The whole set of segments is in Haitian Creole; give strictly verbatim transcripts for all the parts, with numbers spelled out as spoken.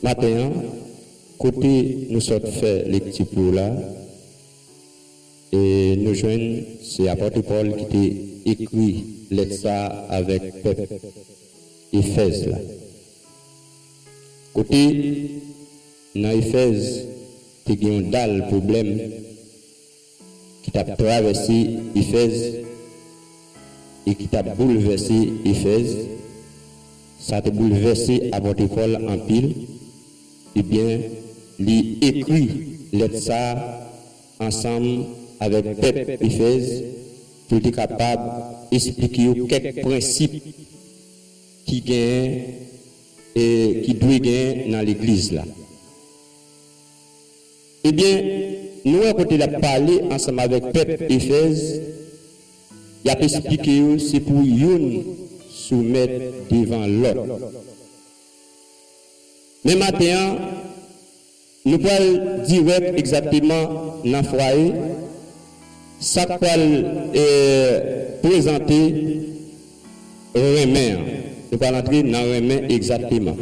Maten an, kote nou sot fè lekti pou la, e nou jwenn se apot Pòl ki te ekri lèt sa avèk pèp Efèz la. Kote nan Efèz te gen yon dal pwoblèm ki t ap travèse Efèz e ki t ap boulvèse Efèz. Sa te boulvèse apot Pòl anpil. Ebyen, li ekri lèt sa ansanm avèk pèp Efèz pou l te kapab esplike yo kèk prensip ki genyen e ki dwe genyen nan legliz la. Ebyen, nou wè kote l ap pale ansanm avèk pèp Efèz, y ap esplike yo se pou youn soumèt devan lòt. Men maten an, nou pral dirèk egzakteman nan fwaye, sa k pral, eh, prezante renmen an. Nou pral antre nan renmen egzakteman.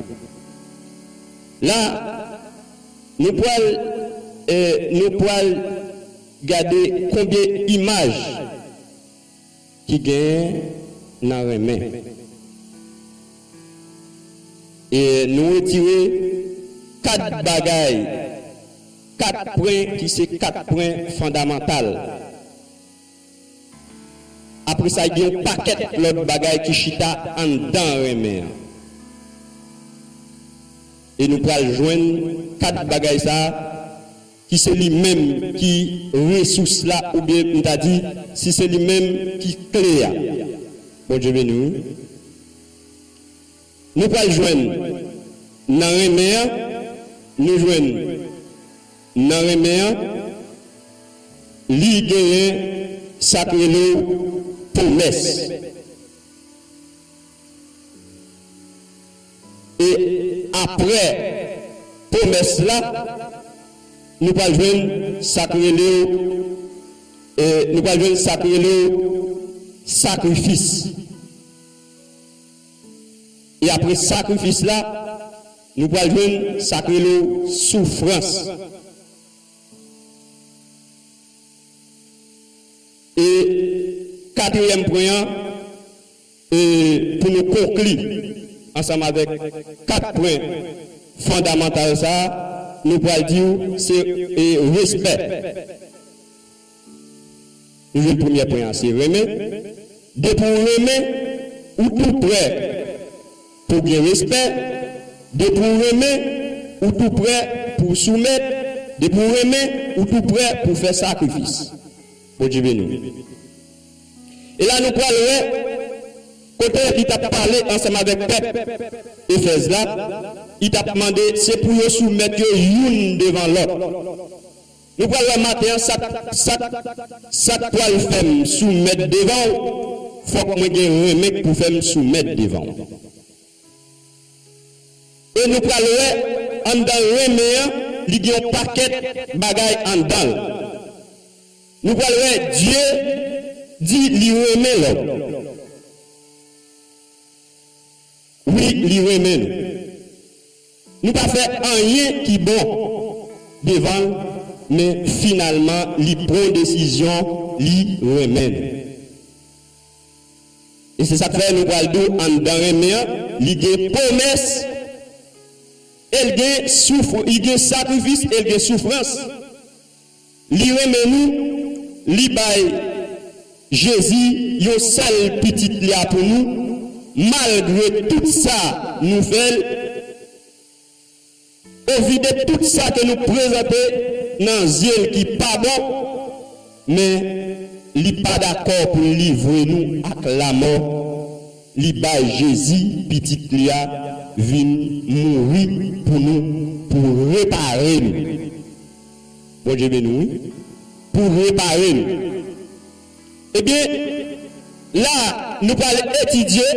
La, nou pral, eh, nou pral gade konbyen imaj ki genyen nan renmen. E nou retire kat bagay, kat pwen ki se kat pwen fondamantal. Apre sa, gen yon pakèt lòt bagay ki chita anndan renmen an. E nou pral jwenn kat bagay sa a ki se li menm ki resous la, oubyen m ta di, si se li menm ki kle a. Bondye beni w, wi. Nou pral jwenn nan renmen an, nou jwenn nan renmen an, li genyen sa k rele w pwomès. E apre pwomès la, nou pral jwenn sa k rele w, e nou pral jwenn sa k rele w sakrifis. E apre sakrifis la, nou pral jwenn sa k rele w soufrans. E katriyèm pwen an, e pou nou konkli ansanm avèk kat pwen fondamantal sa a, nou pral di w se, e, respè. Nou jwenn premyè pwen an, se renmen. Depi w renmen, ou tou prè pou gen respè. Depi w renmen, ou tou prè pou soumèt. Depi w renmen, ou tou prè pou fè sakrifis. Bondye beni w. E la nou pral wè kote li t ap pale ansanm avèk pèp Efèz la, li t ap mande se pou yo soumèt yo youn devan lòt. Nou pral wè maten an sa, sa, sa k pral fè m soumèt devan w, fòk mwen gen renmen k pou fè m soumèt devan w. E nou pral wè anndan renmen an, li gen yon pakèt bagay anndan l. Nou pral wè Dye di li renmen lòm. Wi, li renmen nou. Nou pa fè anyen ki bon devan l, men finalman, li pran desizyon, li renmen nou. E se sa k fè nou pral di w anndan renmen an, li gen pwomès, e l gen souf-, li gen sakrifis, e l gen soufrans. Li renmen nou, li bay Jezi yon sèl pitit li a pou nou, malgre tout sa nou fè l, ovi de tout sa ke nou prezante nan zye l ki pa bon, men li pa dakò pou l livre nou ak lamò. Li bay Jezi, pitit li a, vin mouri pou nou, pou repare nou. Bondye beni w, wi. Pou repare nou. Ebyen, la, nou pral etidye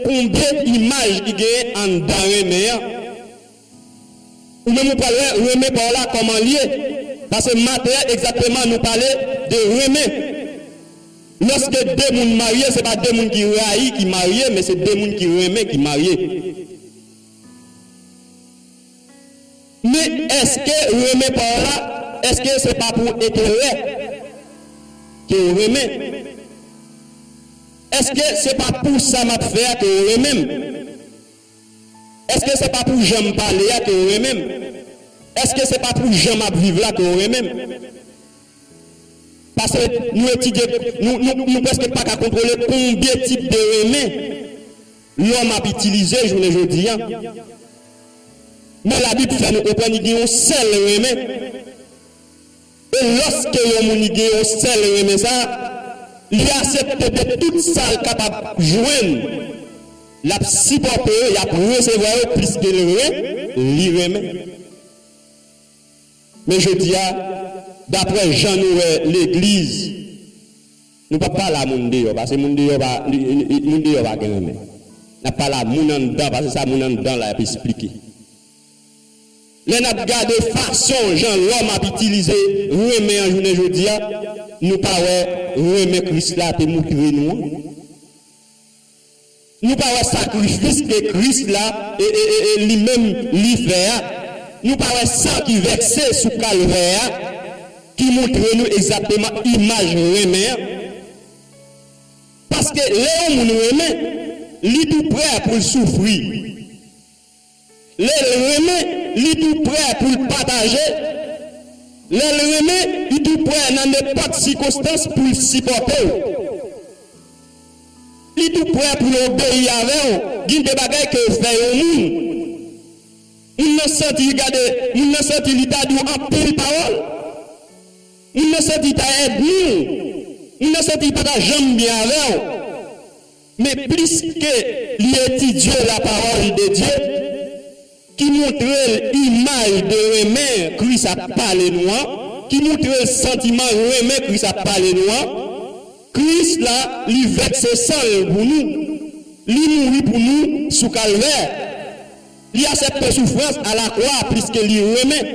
konbyen imaj ki genyen anndan renmen an. Ou menm ou pral wè renmen pa w la kòman l ye. Paske maten an, egzakteman, nou pale de renmen. Lòske de moun marye, se pa de moun ki rayi ki marye, men se de moun ki renmen ki marye. Men èske renmen pa w la, èske se pa pou enterè ke w renmen? Èske se pa pou sa m ap fè a ke w renmen m? Èske se pa pou jan m pale a ke w renmen m? Èske se pa pou jan m ap viv la ke w renmen m? Paske nou etidye, nou, nou, nou prèske pa ka kontwole konbyen tip de renmen lòm ap itilize jounen jodi a. Men Labib fè nou konprann li gen yon sèl renmen. E lòske yon moun li gen yon sèl renmen sa, li aksepte de tout sa l kapab jwenn, l ap sipòte yo, y ap resevwa yo, piske l ren, li renmen. Men jodi a, daprè jan nou wè legliz, nou p ap pale a moun deyò, paske moun deyò pa, moun deyò pa gen renmen. N ap pale a moun anndan, paske sa moun anndan la ap esplike. Lè n ap gade fason jan lòm ap itilize renmen an jounen jodi a, nou pa wè renmen Kris la te montre nou an. Nou pa wè sakrifis ke Kris la, e, e, e, e li menm li fè a. Nou pa wè san ki vèse sou Kalvè a, ki montre nou egzakteman imaj renmen an. Paske lè yon moun renmen, li tou prè pou l soufri. Lè l renmen, li tou prè pou l pataje. Lè l renmen, li tou prè nan nenpòt sikonstans pou l sipòte w. Li tou prè pou l obeyi avè w. Gen de bagay ke w fè yon moun. Moun nan santi, gade, moun nan santi li ta di w anpil pawòl. Moun nan santi li ta ènmi w. Moun nan santi li pa ta janm byen avè w. Men pliske li etidye lapawòl de Dye, ki montre l imaj de renmen Kris ap pale nou an, ki montre l santiman renmen Kris ap pale nou an, Kris la, li vèse san l pou nou. Li mouri pou nou sou Kalvè. Li aksepte soufrans a lakwa pliske li renmen.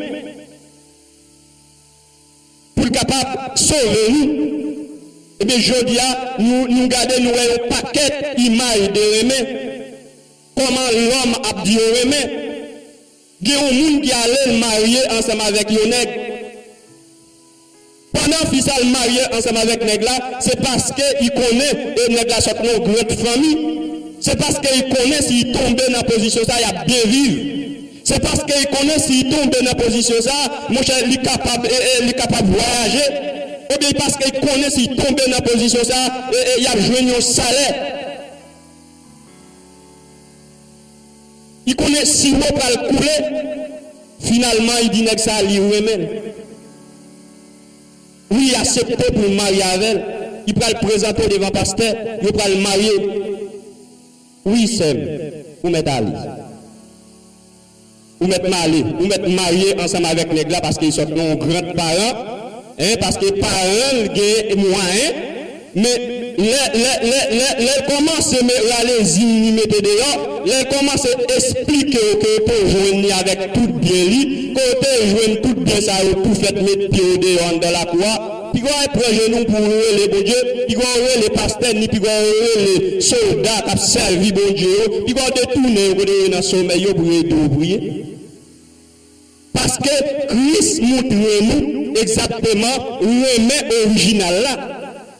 Pou l kapab sove nou. Ebyen, jodi a, nou, nou gade, nou wè yon pakèt imaj de renmen. Kòman lòm ap di yo renmen. Gen yon moun ki ale l marye ansanm avèk yon nèg. Pandan fi sa l marye ansanm avèk nèg la, se paske li konnen, e nèg la sot nan yon gran fanmi. Se paske li konnen si li tonbe nan pozisyon sa, y ap byen viv. Se paske li konnen si li tonbe nan pozisyon sa, monchè, li kapab, e, e, li kapab vwayaje. Oubyen paske li konnen si li tonbe nan pozisyon sa, e, e, y ap jwenn yon salè. Li konnen siwo pral koule. Finalman, li di nèg sa li renmen l. Wi, li aksepte pou l marye avè l. Li pral prezante w devan pastè, yo pral marye. Wi, sè m, ou mèt ale. Ou mèt male, ou mèt marye ansanm avèk nèg la paske li sot nan yon gran paran, en, paske paran l gen mwayen, men lè, lè, lè, lè, lè l kòmanse me-, rale zin li mete deyò, lè l kòmanse esplike w ke yo te jwenn li avèk tout byen li, ke yo te jwenn tout byen sa yo tou fèt met pye yo deyò anndan lakou a, piga w al pran jenou w pou w rele Bondye, piga w rele pastè, ni piga w rele sòlda k ap sèvi Bondye yo, piga w detounen yo kote yo ye nan somèy yo pou yo ede w priye. Paske Kris montre nou egzakteman renmen orijinal la.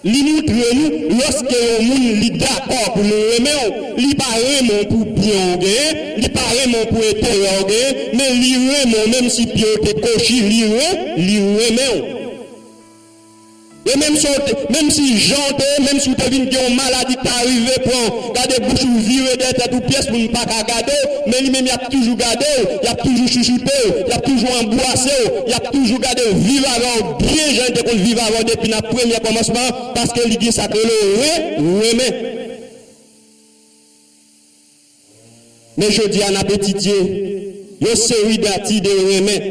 Li montre nou lòske yon moun li dakò pou l renmen w, li pa renmen w pou byen w genyen, li pa renmen w pou enterè w genyen, men li renmen w menm si pye w te kwochi, li ren-, li renmen w. E menm si w te, menm si jan w te ye, menm si w te vin gen yon maladi k ta rive pran w, gade bouch ou vire dèyè tèt ou pyès moun pa ka gade w, men li menm y ap toujou gade w, y ap toujou chouchoute w, y ap toujou anbwase w, y ap toujou gade w viv avè w byen jan l te konn viv avè w depi nan premye kòmansman an, paske li gen sa k rele ren-, renmen. Men jodi a, n ap etidye yon seri dati de renmen.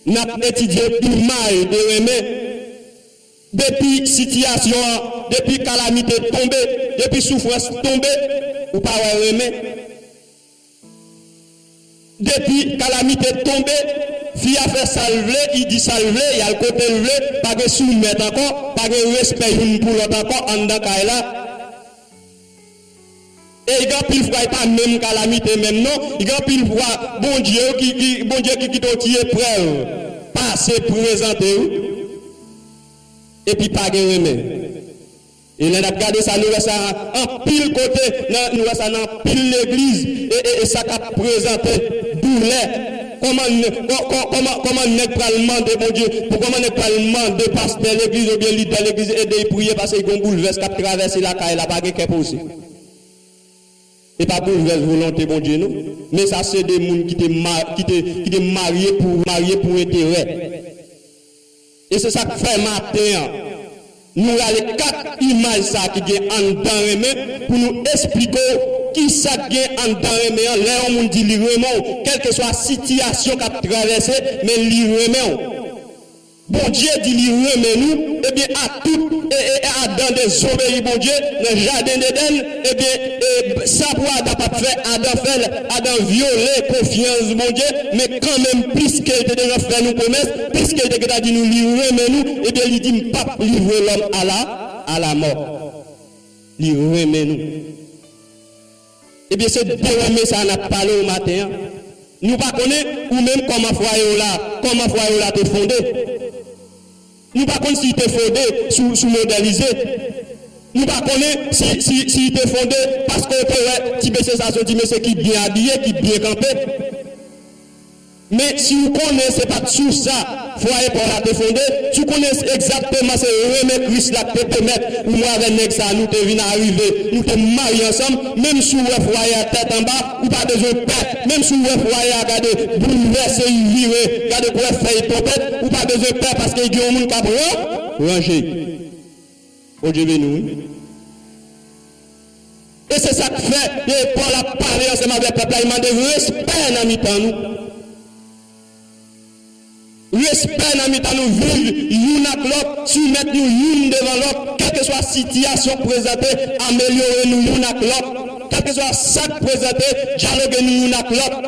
N ap etidye imaj de renmen. Depi sitiyasyon an, depi kalamite tonbe, depi soufrans tonbe, ou pa wè renmen. Depi kalamite tonbe, fi a fè sa l vle, li di sa l vle, li al kote l vle, pa gen soumèt ankò, pa gen respè youn pou lòt ankò anndan kay la. E gen anpil fwa, e pa menm kalamite menm non. Gen anpil fwa, Bondye ki, ki, Bondye ki kite yon ti eprèv pase, prezante w, epi pa gen renmen. E lè n ap gade sa, nou wè sa anpil kote, nan, nou wè sa nan anpil legliz, e, e, e sa k ap prezante doulè. Kòman, kò-, kò-, kòman, kòman nèg pral mande Bondye, pou kòman nèg pral mande pastè legliz oubyen lidè legliz ede l priye paske gen yon boulvès k ap travèse lakay la, pa gen kè poze. E pa boulvès volonte Bondye, non. Men sa se de moun ki te ma-, ki te, ki te marye pou, marye pou enterè. E se sa k fè maten an, nou rale kat imaj sa ki gen anndan renmen pou nou esplike w ki sa k gen anndan renmen an. Lè yon moun di li renmen w, kèlkeswa sitiyasyon k ap travèse, men li renmen w. Bondye di li renmen nou, ebyen, a tout, e, e, e Adan dezobeyi Bondye nan jaden Edenn, ebyen, e, sa pou Adan pa t fè, Adan fè l, Adan vyole konfyans Bondye, men kanmenm, pliske l te deja fè nou pwomès, pliske l te gentan di nou li renmen nou, ebyen, li di, "M p ap livre lòm a la, a la mò." Li renmen nou. Ebyen, se de renmen sa n ap pale w maten an. Nou pa konnen, ou menm, kòman fwaye w la, kòman fwaye w la te fonde. Nou pa konn si l te fonde sou, sou modèlize. Nou pa konnen si, si, si l te fonde paske w te wè ti mesye sa, se yon ti mesye ki byen abiye, ki byen kanpe. Men si w konnen se pa t sou sa fwaye pa w la te fonde, si w konnen egzakteman se renmen Kris la k te pèmèt ou mwen avè nèg sa a nou te vin arive, nou te marye ansanm, menm si w wè fwaye a tèt anba, ou pa bezwen pè. Menm si w wè fwaye a gade boulvèse, li vire, gade koulè fèy tonbe, ou pa bezwen pè paske gen yon moun k ap ran-, ranje. Bondye beni w, wi. E se sa k fè, e Pòl ap pale ansanm avèk pèp la, li mande respè nan mitan nou. Respè nan mitan nou, viv youn ak lòt, soumèt nou youn devan lòt, kèlkeswa sitiyasyon k prezante, amelyore nou youn ak lòt, kèlkeswa sa k prezante, dyaloge nou youn ak lòt.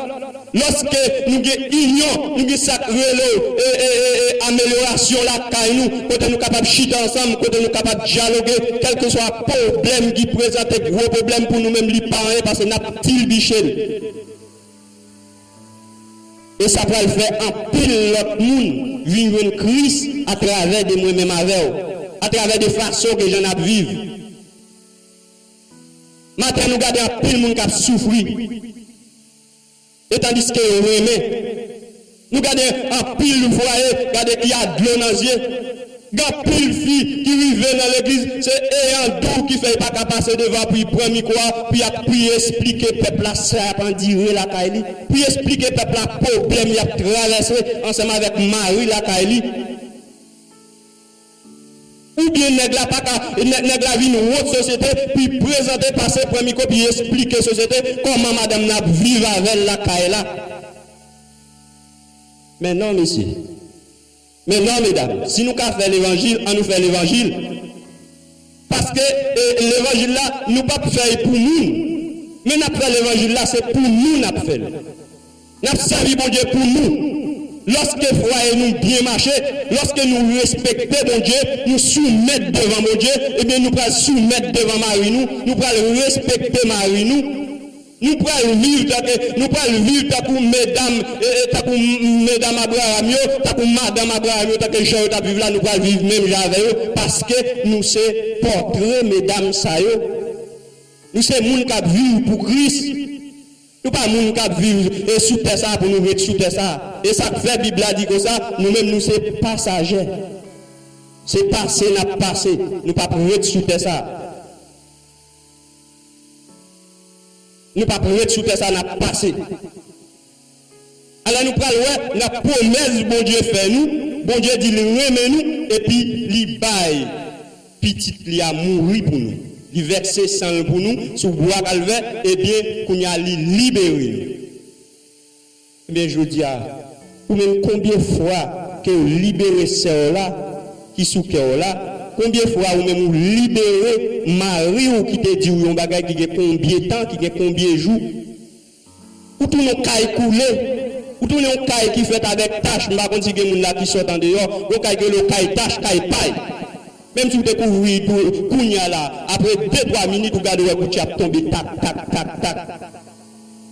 Lòske nou gen inyon, nou gen sa k rele, e, e, e, e, amelyorasyon lakay nou, kote nou kapab chita ansanm, kote nou kapab dyaloge, kèlkeswa pwoblèm ki prezante, gwo pwoblèm pou nou menm, li pa anyen, paske n ap tilbiche l. E sa pral fè anpil lòt moun vin jwenn Kris atravè de mwen menm avè w, atravè de fason ke jan n ap viv. Maten, nou gade anpil moun k ap soufri. E tandiske yo renmen. Nou gade anpil fwaye, gade y a dlo nan zye. Gen anpil fi ki rive nan legliz, se eyandou ki fè y pa ka pase devan pou y pran mikwo a, pou y ap, pou y esplike pèp la sa y ap andire lakay li, pou y esplike pèp la pwoblèm y ap travèse ansanm avèk mari lakay li. Oubyen nèg la pa ka, nè-, nèg la vin wont sosyete, pou y prezante, pase, pran mikwo, pou y esplike sosyete kòman madanm nan ap viv avè l lakay la. Men non, mesye. Men non, medam. Si nou ka fè levanjil, ann nou fè levanjil. Paske, e, levanjil la, nou p ap fè l pou moun. Men n ap fè levanjil la, se pou nou n ap fè l. N ap sèvi Bondye pou nou. Lòske fwaye nou byen mache, lòske nou respekte Bondye, nou soumèt devan Bondye, ebyen, nou pral soumèt devan mari nou, nou pral respekte mari nou. Nou pral viv tanke, nou pral viv tankou medam, e, e, tankou m-, medam Abraram yo, tankou madanm Abraram yo, tanke jan yo t ap viv la, nou pral viv menm jan avè yo, paske nou se pòtre medam sa yo. Nou se moun k ap viv pou Kris. Nou pa moun k ap viv, e, sou tè sa a pou nou ret sou tè sa a. E sa k fè Bib la di konsa, nou menm nou se pasajè. Se pase n ap pase. Nou p ap ret sou tè sa a. Nou p ap ret sou tè sa a, n ap pase. Alò, nou pral wè nan pwomès Bondye fè nou, Bondye di l renmen nou, epi li bay Pitit li a mouri pou nou. Li vèse san l pou nou sou bwa Kalvè, ebyen, kounye a, li libere nou. Ebyen, jodi a, ou menm, konbyen fwa ke w libere sè w la ki sou kè w la? Konbyen fwa ou menm ou libere mari w ki te di w yon bagay ki gen konbyen tan, ki gen konbyen jou? Ou tounen yon kay koule. Ou tounen yon kay ki fèt avèk tach. M pa konn si gen moun la ki sot andeyò. Yon kay ki rele kay tach, kay pay. Menm si w dekouvri tou, kounye a la, apre de, twa minit, ou gade w wè goutye ap tonbe tak, tak, tak, tak.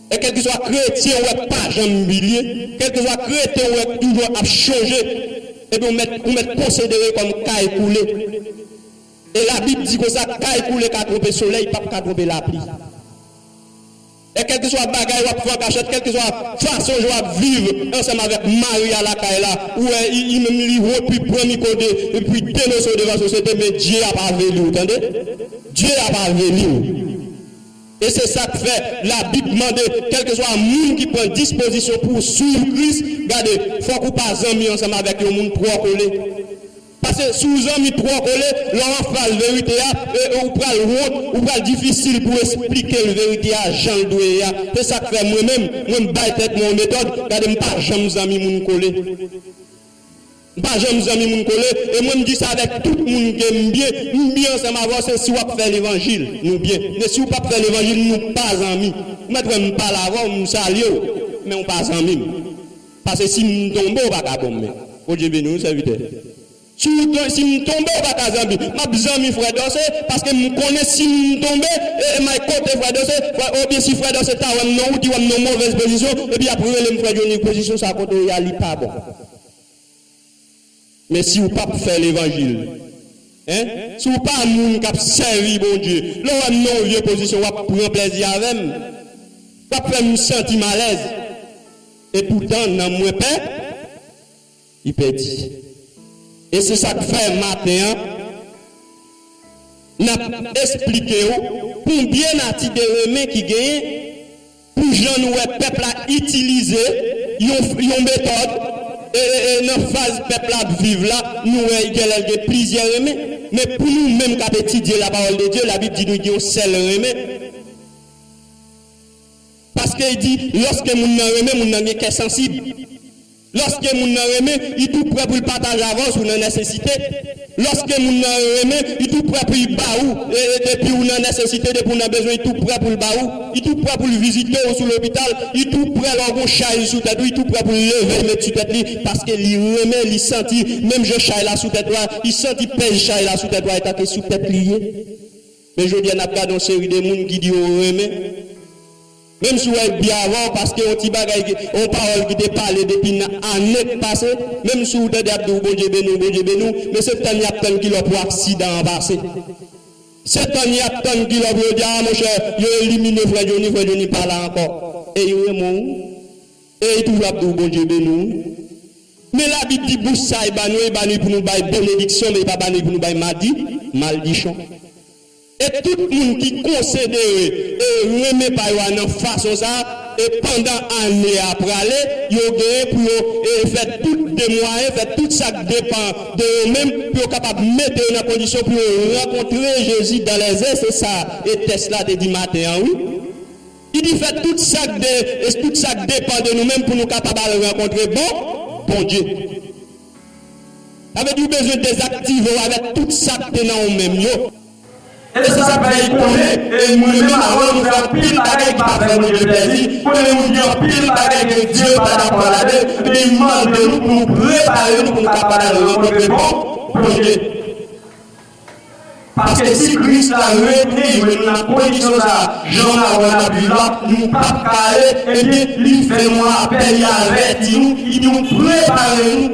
E kèlkeswa kretyen ou wè k pa janm milye, kèlkeswa kretyen ou wè k toujou ap chonje, epi ou mèt, ou mèt konsidere kòm kay koule. E Labib di konsa, kay koule ka twonpe solèy, pa p ka twonpe lapli. E kèlkeswa bagay w ap fè an kachèt, kèlkeswa fason jan w ap viv ansanm avèk mari a lakay la, ou wè, li, li menm li wont, li pran mikwo de, epi denonse w devan sosyete, men Dye ap avili w, tande? Dye ap avili w. E se sa k fè Labib mande, kèlkeswa moun ki pran dispozisyon pou w swiv Kris, gade, fòk ou pa zanmi ansanm avèk yon moun twò kole. Paske si w zanmi twò kole, lè w anfas verite a, e, e, ou pral wont, ou pral difisil pou w esplike l verite a jan l dwe ye a. Se sa k fè mwen menm, mwen m bay tèt mwen yon metòd, gade m pa janm zanmi moun kole. M pa janm zanmi moun kole, e mwen m di sa avèk tout moun ke m byen, m byen ansanm avè w, se si w ap fè levanjil, nou byen. Men si w p ap fè levanjil, nou pa zanmi. Ou mèt wè m pale avè w, m salye w, men w pa zanmi m. Paske si m tonbe, w pa ka ban m men. Bondye beni w, sèvitè. Si w ton-, si m tonbe, w pa ka zanmi. M ap zanmi frè Dòse, paske m konnen si m tonbe, e, e m al kote frè Dòse, frè, oubyen si frè Dòse ta wè m nan wout, li wè m nan movèz pozisyon, epi y ap rele m frè Johnny, pozisyon sa kote w ye a, li pa bon. Men si w p ap fè levanjil, en, si w pa moun k ap sèvi Bondye, lè w wè m nan yon vye pozisyon, w ap pran plèzi avè m, w ap fè m santi m alèz. E poutan, nanm mwen pè, li pèdi. E se sa k fè maten an, n ap esplike w konbyen nati de renmen ki genyen, pou jan nou wè pèp la itilize yon, yon metòd, e, e, e nan faz pèp la ap viv la, nou wè genlè gen plizyè renmen. Men pou nou menm k ap etidye lapawòl de Dye, Labib di nou gen yon sèl renmen. Paske li di, lòske moun nan renmen, moun nan gen kè sansib. Lòske moun nan renmen, li tou prè pou l pataje avè w si w nan nèsesite. Lòske moun nan renmen, li tou prè pou l ba ou, e, e, depi w nan nèsesite, depi w nan bezwen, li tou prè pou l ba ou. Li tou prè pou l vizite w sou lopital, li tou prè lè w gon chay sou tèt ou, li tou prè pou l leve l met sou tèt li, paske li renmen, li santi, menm jan chay la sou tèt ou a, li santi pèz chay la sou tèt ou a, etanke sou tèt li ye. Men jodi a, n ap gade yon seri de moun ki di yo renmen. Menm si w wè l byen avè w, paske yon ti bagay, ki, yon pawòl ki te pale depi nan ane k pase, menm si w tande y ap di w Bondye beni w, Bondye beni w, men se tann y ap tann kilè pou aksidan an pase. Se tann y ap tann kilè pou yo di, a, monchè, yo elimine frè Johnny, frè Johnny pa la ankò. E yo renmen w. E li toujou ap di w Bondye beni w. Men Labib di bouch sa li ba nou, li ba nou pou nou bay benediksyon, men li pa ba nou pou nou bay madi, maldiksyon. E tout moun ki konsidere e renmen pa yo a nan fason sa a, e pandan ane a prale, yo genyen pou yo e fè tout de mwayen, fè tout sa k depann de yo menm, pou yo kapab mete yo nan kondisyon pou yo rankontre Jezi dans les airs, se sa e tèks la te di maten an, wi. Li di fè tout sa k de, e tout sa k depann de nou menm pou nou kapab al rankontre bon, Bondye. Sa vle di ou bezwen dezaktive w avèk tout sa k te nan ou menm yo. E se sa k fè li konnen, e mwen menm avè w, nou fè anpil bagay ki pa fè Bondye plèzi. Konnen nou di anpil bagay ke Dye pa dakò ladan l, men li mande nou pou nou prepare nou pou nou kapab al rankontre bon, Bondye. Paske si Kris la retounen, li jwenn nou nan kondisyon sa a, jan nou wè n ap viv la, nou p ap ka ale, ebyen, li fè nou apèl, li avèti nou, li di nou prepare nou.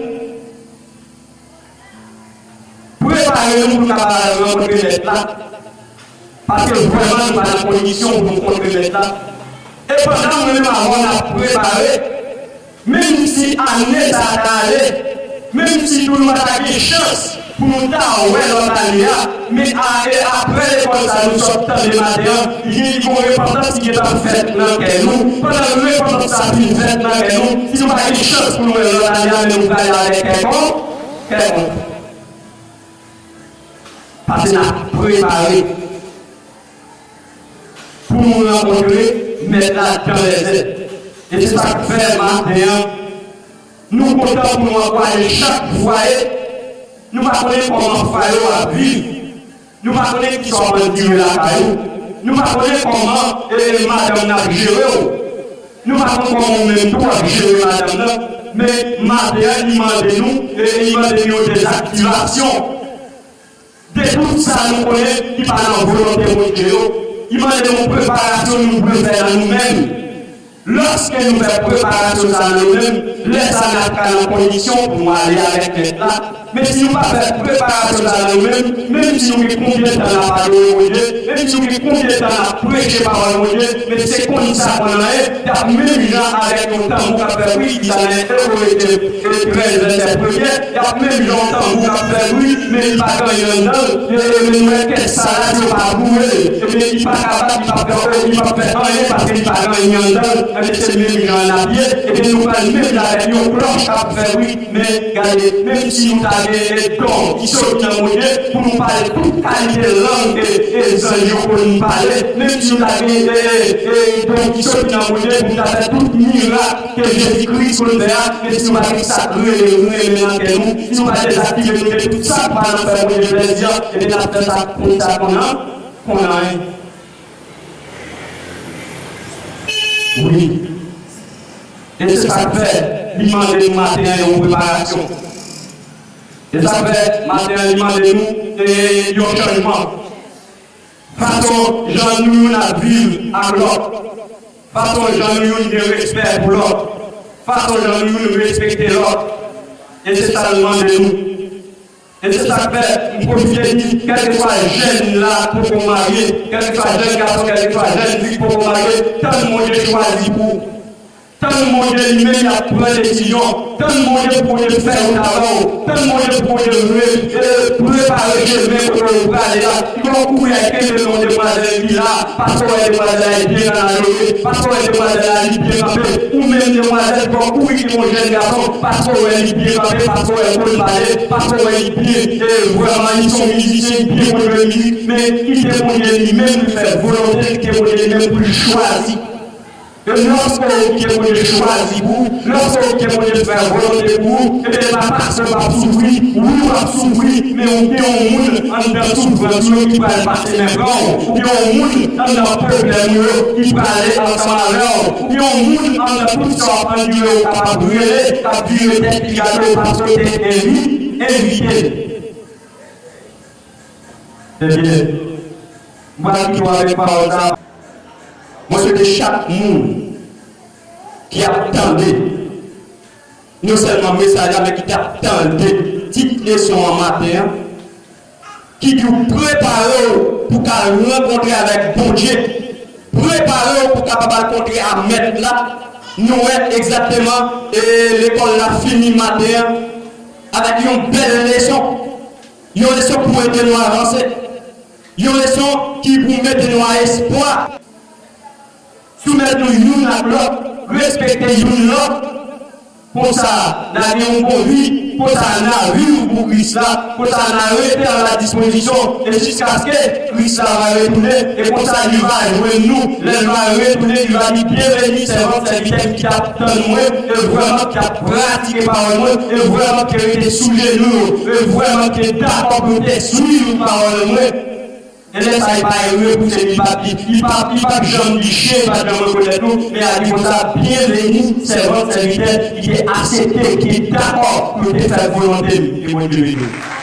Prepare nou pou nou kapab al rankontre Mèt la. Paske vrèman, nou pa nan kondisyon pou nou kontre Mèt la. E pandan mwen menm avè w n ap prepare, menm si ane sa a ta ale, menm si tou nou pa ta gen chans pou nou ta wè lòt ane a, men a, e apre lekòl sa a nou sot tande maten an, gen yon repantans ki gentan fèt nan kè nou. Pandan repantans sa a fin fèt nan kè nou, si nou pa gen chans pou nou wè lòt ane a, men nou prale avèk kè kon-, kè kontan. Paske n ap prepare pou nou rankontre Mèt la dans les airs. E se sa k fè maten an, nou kontan pou nou ankouraje chak fwaye. Nou pa konnen kòman fwaye w ap viv. Nou pa konnen kisa w ap andire lakay ou. Nou pa konnen kòman, e, madanm nan ap jere w. Nou pa konn kòman ou menm tou w ap jere madanm nan. Men maten an, li mande nou, e, li mande nou yon dezaktivasyon. Se tout sa nou konnen ki pa nan volonte Bondye yo. Li mande nou preparasyon nou dwe fè nan nou menm. Lòske nou fè preparasyon sa a nou menm, lè sa a n ap ka nan kondisyon pou nou ale avèk Mèt la. Men si nou pa fè preparasyon sa a nou menm, menm si nou gen konbyen tan n ap adore Bondye, menm si nou gen konbyen tan n ap preche pawòl Bondye, men se konn sa konn anyen, y ap menm jan avèk yon tanbou k ap fè bri, ki sa nan Ebre trèz vèsè premye, y ap menm jan yon tanbou k ap fè bri, men li pa gen anyen anndan l, e, e, men nou wè kèk sa la, si yo pa boure l, ebyen, li pa ka bat, li p ap fè, li p ap fè anyen, paske li pa gen anyen anndan l, ebyen, se menm jan an n ap ye, ebyen, nou pral menm jan avèk yon klòch k ap fè bri, men gade, menm si nou ta gen, e, don ki soti nan Bondye, pou nou pale tout kalite lang, e, e, zanj yo konn pale, menm si nou ta gen, e, e, e, don ki soti nan Bondye, pou nou ta fè tout mirak, ke Jezi Kris konn fè a, men si nou pa gen sa k rele nou renmen nan kè nou, si nou pa dezaktive nou de tout sa k pa nan fè Bondye plèzi a, ebyen n ap fè sa konn sa konn an, konn anyen. Wi. E se sa k fè li mande nou maten an yon preparasyon. E sa k fè maten an li mande nou, e, yon chanjman. Fason jan nou youn ap viv ak lòt. Fason jan nou youn gen respè pou lòt. Fason jan nou youn respekte lòt. E se sa l mande nou. E se sa k fè m pwofite di, kèlkeswa jèn la k poko marye, kèlkeswa jèn gason, kèlkeswa jèn fi k poko marye, tann Bondye chwazi pou ou. Tann Bondye li menm y ap pran desizyon. Tann Bondye pou Bondye fè wout avè w. Tann Bondye pou Bondye re-, e, prepare chemen kote w prale a. Li gon kouri al kenbe men yon demwazèl ki la, paske w wè demwazèl la li byen ann adore, paske w wè demwazèl la li byen kanpe. Ou menm demwazèl, gon kouri kenbe yon jèn gason, paske w wè li byen kanpe, paske w wè l konn pale, paske w wè li byen, e, vrèman li se yon mizisyen, li byen konn jwe mizik, men kite Bondye li menm li fè volonte l, kite Bondye li menm pou l chwazi. E lòske w kite Bondye chwazi pou ou, lòske w kite Bondye fè volonte pou ou, ebyen, se pa paske w ap soufri, wi, w ap soufri, men ou gen yon moun anndan soufrans ou yo ki pral pase men pran w, ou gen yon moun anndan pwoblèm ou yo ki prale ansanm avè w, ou gen yon moun anndan tout sa w ap andire ou kapab rele, k ap vire tèt li gade w paske w te envi-, envite l. Ebyen, m pral kite w avèk pawòl sa a. Mwen swete chak moun ki ap tande, non sèlman mesaj la, men ki t ap tande tit leson an maten an, ki di w prepare w pou w ka rankontre avèk Bondye, prepare w pou w kapab al kontre a Mèt la. Nou wè egzakteman, e, lekòl la fini maten an avèk yon bèl leson. Yon leson pou ede nou avanse. Yon leson ki pou mete nou a espwa. Soumèt nou youn ak lòt, respekte youn lòt. Konsa, n a gen yon bon vi. Konsa, n a viv pou Kris la. Konsa, n a rete a la dispozisyon e jiskaske Kris la va retounen. E konsa, li va jwenn nou. Lè l va retounen, li va di, byenveni, sèvant, sèvitè ki t ap tann mwen, e vrèman ki t ap pratike pawòl mwen, e vrèman ki te rete sou jenou yo, e vrèman ki te dakò pou yo te swiv pawòl mwen. E lè sa a, li pa repouse, li pa, li, li pa, li pa janm di chen, li pa janm rekonèt nou, men a di konsa, byenveni, sèvant, sèvitè, ki te aksepte, ki te dakò pou yo te fè volonte m, e Bondye beni w.